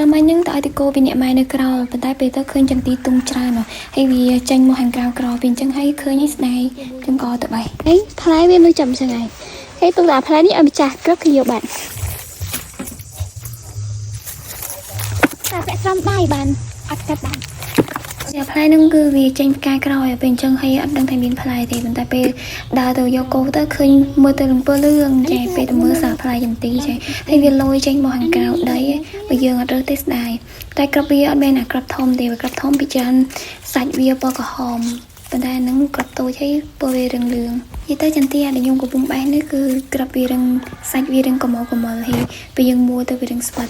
ម្សិលមិញហ្នឹងទៅឲ្យតកោពីអ្នកម៉ែនៅក្រោលប៉ុន្តែពេលទៅឃើញចន្ទីទុំច្រើនហ៎ហើយវាចេញមកខាងក្រៅក្រោលពីអញ្ចឹងហើយឃើញហើយស្ដាយចឹងក៏ទៅបេះហើយផ្លែវានៅចំចឹងហើយហើយទុកតែផ្លែនេះឲ្យម្ចាស់ក្រឹបគឺយកបាត់តែពាក់ស្រោមដៃបានអត់កាត់បាន ជាផ្លែហ្នឹងគឺវាចេញផ្កាក្រោយឲ្យពេលអញ្ចឹងហើយអត់ដឹងថាមានផ្លែទេប៉ុន្តែពេលដើរទៅយកគោទៅឃើញមើលទៅលំពើលឿងចាពេលទៅមើលសារផ្លែចន្ទីចាហើយវាលយចេញមកខាងក្រៅដីបើយើងអត់រើសទេស្ដាយតែក្របវាអត់មែនអាក្របធំទេវាក្របធំពីច្រើនសាច់វាពណ៌ក្រហមប៉ុន្តែហ្នឹងក្របតូចហើយពណ៌វារឹងលឿងនិយាយទៅចន្ទីអាដែលខ្ញុំកំពុងបេះនេះគឺក្របវារឹងសាច់វារឹងកមលហើយពេលយើងមួទៅវារឹងស្វិត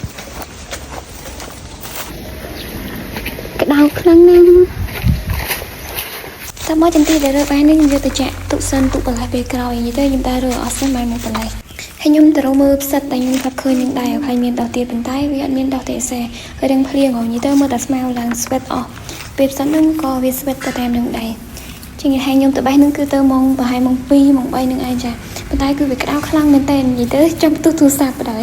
ក្តៅខ្លាំងណាស់ តែមកចន្ទីដែលរើបាននេះខ្ញុំយកទៅចាក់ទុកសិនទុកបន្លែពេលក្រោយនិយាយទៅខ្ញុំដើររើអស់សិនបានមកបន្លែហើយខ្ញុំទៅរកមើលផ្សិតតែខ្ញុំប្រាប់ឃើញនឹងដែរហើយមានដោះទៀតប៉ុន្តែវាអត់មានដោះទេសេហើយរឿងភ្លៀងហ៎និយាយទៅមើលតែស្មៅឡើងស្វិតអស់ពេលផ្សិតហ្នឹងក៏វាស្វិតទៅតាមនឹងដែរជាងហើយខ្ញុំទៅបេះនឹងគឺទៅម៉ោងប្រហែលម៉ោង2ម៉ោង3នឹងឯងចាប៉ុន្តែគឺវាក្តៅខ្លាំងមែនតើនិយាយទៅចាំផ្ទុះទូរស័ព្ទបណ្ដោយ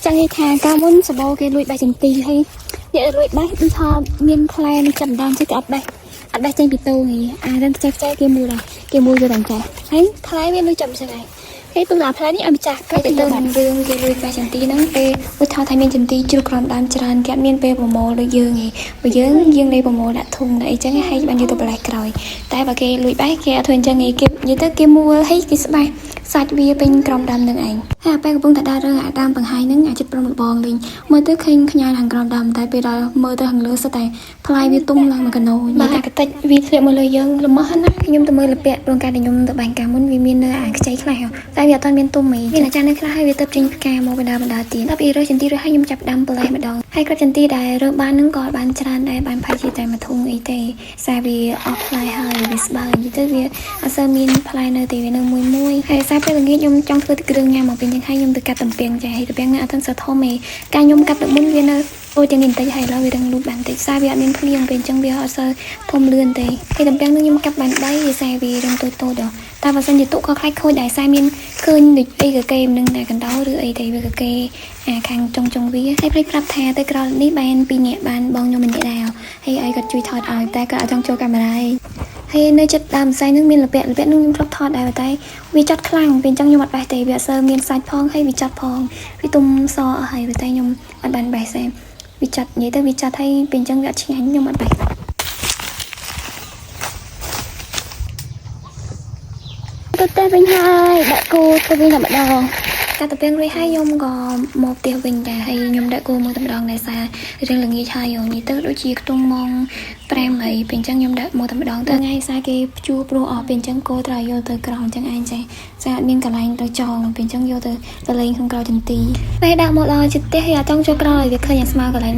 ចង់និយាយថាកាលមុនសបោគេលួចបេះចន្ទីហើយអ្នកលួចបេះដូចថាមានផ្លែនៅចាំដើមចេះគេអត់បេះ អត់បេះចេញពីតូងឯងអានឹងខ្ចីខ្ចីគេមូលដែរគេមូលយកតែចាស់ហើយផ្លែវាលុយចាំចឹងឯងហើយទុកតែផ្លែនេះឲ្យម្ចាស់គេទៅនឹងរឿងគេលួចបេះចន្ទីហ្នឹងពេលឧទាហរណ៍ថាមានចន្ទីជ្រុះក្រោមដើមច្រើនគេអត់មានពេលប្រមូលដូចយើងឯងបើយើងយើងលេប្រមូលដាក់ធុងដាក់អីចឹងហើយបានយកទៅបន្លែក្រោយតែបើគេលួចបេះគេអត់ធ្វើអញ្ចឹងឯងគេនិយាយទៅគេមូលហើយគេស្បេះសាច់វាពេញក្រោមដើមនឹងឯងហើយអាពេលកំពុងតែដើររើអាដើមបង្ហាញហ្នឹងអាចិត្តព្រមលបងលេងមើលទៅឃើញខ្ញែខាងក្រោមដើមតែពេលដល់មើលទៅខាងលើសុទ្ធតែផ្លែវាទុំឡើងមកកណោបើអាកតិចវាធ្លាក់មកលើយើងល្មមណាខ្ញុំទៅមើលលពាក់ព្រោះកាលដែលខ្ញុំទៅបាញ់កាលមុនវាមាននៅអាខ្ចីខ្លះតែវាអត់ទាន់មានទុំទេមានអាចារ្យនៅខ្លះហើយវាទៅចេញផ្កាមកបណ្ដាបណ្ដាទៀតដល់ពេលរើសចន្ទីរើសហើយខ្ញុំចាប់ដាំបន្លែម្ដងហើយគ្រាប់ចន្ទីដែលរើបានហ្នឹងក៏បានច្រើនដែរបានផាយជាតែមួយធុងអីទេសារវាអស់ផ្លែហើយវាស្បើយទៅវាអត់សូវមានផ្លែនៅទេវានៅមួយមួយហើយសារពេលល្ងាចខ្ញុំចង់ធ្វើទឹកគ្រឿងញ៉ាំមកវិញចឹងហើយខ្ញុំទៅកាត់ទំពាំងចាហើយទំពាំងហ្នឹងអត់ទាន់សូវធំទេកាលខ្ញុំកាត់លើកមុនវានៅអូជាងនេះបន្តិចហើយឥឡូវវារឹងលូតបានបន្តិចសារវាអត់មានភ្លៀងពេលអញ្ចឹងវាអត់សូវធំលឿនទេហើយទំពាំងនឹងខ្ញុំកាត់បាន3វាសារវារឹងតូចតូចដល់តែបើសិនជាទុកក៏ខ្លាចខូចដែរសារមានឃើញដូចអីកកេមនឹងតែកណ្ដោឬអីទេវាកកេអាខាងចុងចុងវាហើយភ្លេចប្រាប់ថាទៅក្រោយនេះបានពីរនាក់បានបងខ្ញុំម្នាក់ដែរហើយឲ្យគាត់ជួយថតឲ្យតែគាត់អត់ចង់ចូលកាមេរ៉ាឯងហើយនៅចិត្តដើមផ្សែងនឹងមានលពាក់លពាក់នឹងខ្ញុំធ្លាប់ថតដែរតែវាចាត់ខ្លាំងពេលអញ្ចឹងខ្ញុំអត់បេះទេវាអត់សូវមានសាច់ផងហើយវាចាត់ផងវាទុំសអស់ហើយតែខ្ញុំអត់បានបេះសេវាចាត់និយាយទៅវាចាត់ហើយពេលអញ្ចឹងវាអត់ឆ្ងាញ់ខ្ញុំអត់បេះ ទៅផ្ទះវិញហើយដាក់គោទៅវិញតែម្ដង កាត់ទៅពាំងរួចហើយខ្ញុំក៏មកផ្ទះវិញដែរហើយខ្ញុំដាក់គោមកតែម្ដងដែរសាររឿងល្ងាចហើយនិយាយទៅដូចជាខ្ទង់ម៉ោង5ហើយពេលអញ្ចឹងខ្ញុំដាក់មកតែម្ដងទៅថ្ងៃសារគេព្យួរព្រោះអស់ពេលអញ្ចឹងគោត្រូវយកទៅក្រោមអញ្ចឹងឯងចេះសារអត់មានកន្លែងទៅចងពេលអញ្ចឹងយកទៅទៅលេងក្នុងក្រោមចន្ទីពេលដាក់មកដល់ជិតផ្ទះហើយអត់ចង់ចូលក្រោយវាឃើញអាស្មៅកន្លែង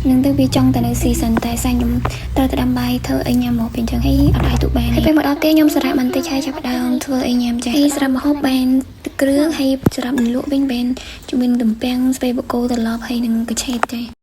នឹងទៅវាចង់ទៅនៅស៊ីសិនតែសារខ្ញុំត្រូវទៅដាំបាយធ្វើអីញ៉ាំមកពេលអញ្ចឹងហើយអត់អាចទូបានហើយពេលមកដល់ផ្ទះខ្ញុំសម្រាប់បន្តិចហើយចាប់ផ្ដើមធ្វើអីញ៉ាំចេះហើយសម្រាប់ម្ហូបបានទឹកគ្រឿងហើយសម្រាប់លក់វិញបានជាមួយនឹងទំពាំងស្ពៃបូកូត្រឡប់ហើយនឹងកញ្ឆេតចា៎